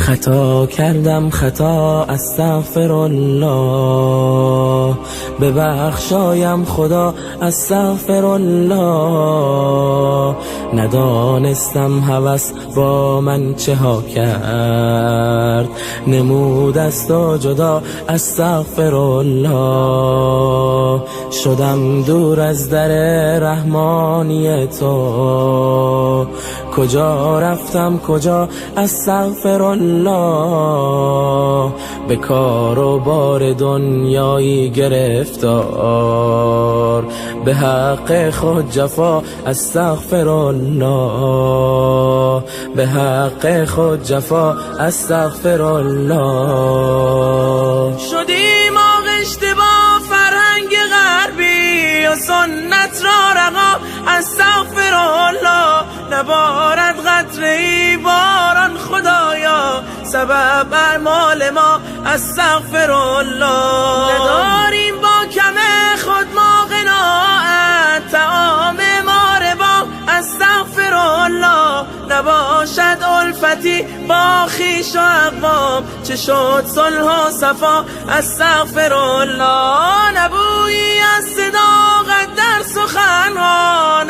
Хато кардам, хато, астағфируллоҳ, бибахшоям Худо, астағфируллоҳ. Надонистам ҳавас бо ман чӣ ҳо кард, намуд аз ту ҷудо, астағфируллоҳ. Шудам дур аз дари раҳмонии ту, куҷо рафтам, куҷо, астағфируллоҳ. Ба кору бори дунёӣ гирифтор, ба ҳаққи худ ҷафо, астағфируллоҳ. Ба ҳаққи худ ҷафо, астағфируллоҳ. Шудем оғишта бо фарҳанги ғарбӣ ва суннат ро раҳо, астағфируллоҳ. Наборад қатраи борон, Худоё, сабаб аъмоли мо, астағфируллоҳ. Надорем бо кам худ мо қаноат, таоми мо рибо, астағфируллоҳ. Набошад улфате бо хешу ақвом, чӣ шуд сулҳу сафо, астағфируллоҳ. На бӯйе аз садоқат дар суханҳо,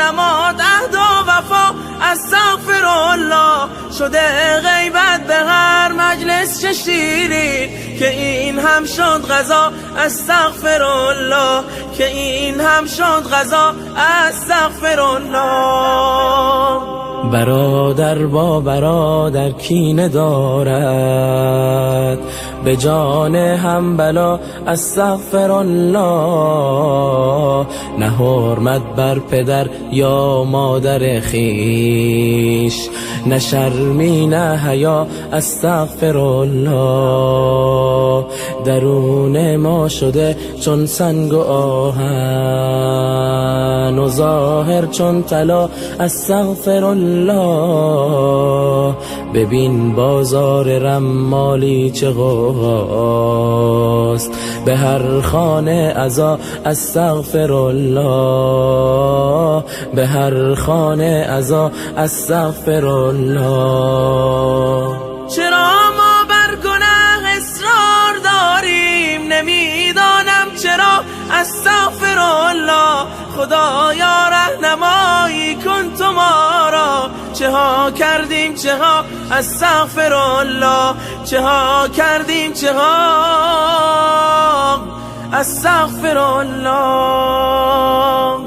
намонд аҳду вафо, астағфируллоҳ. Шуда ғайбат ба ҳар маҷлис чӣ ширин, ки ин ҳам шуд қазо, астағфируллоҳ. Ки ин ҳам шуд қазо, астағфируллоҳ. Бародар бо бародар кина дорад, ба ҷони ҳам бало, астағфируллоҳ. На ҳурмат бар падар ё модари хеш, на шарме на ҳаё, астағфируллоҳ. Даруни мо шуда чун сангу оҳан ва зоҳир чун тилло, астағфируллоҳ. Бибин бозори раммолӣ чӣ ғавғост, ба ҳар хона азо, астағфируллоҳ. Ба ҳар хона азо, астағфируллоҳ. Чаро мо бар гуноҳ исрор дорем, намедонам чаро, астағфируллоҳ. Худоё, роҳнамоӣ кун ту моро, чӣ ҳо кардем, чӣ ҳо, астағфируллоҳ. Чӣ ҳо кардем, чӣ ҳо, астағфируллоҳ.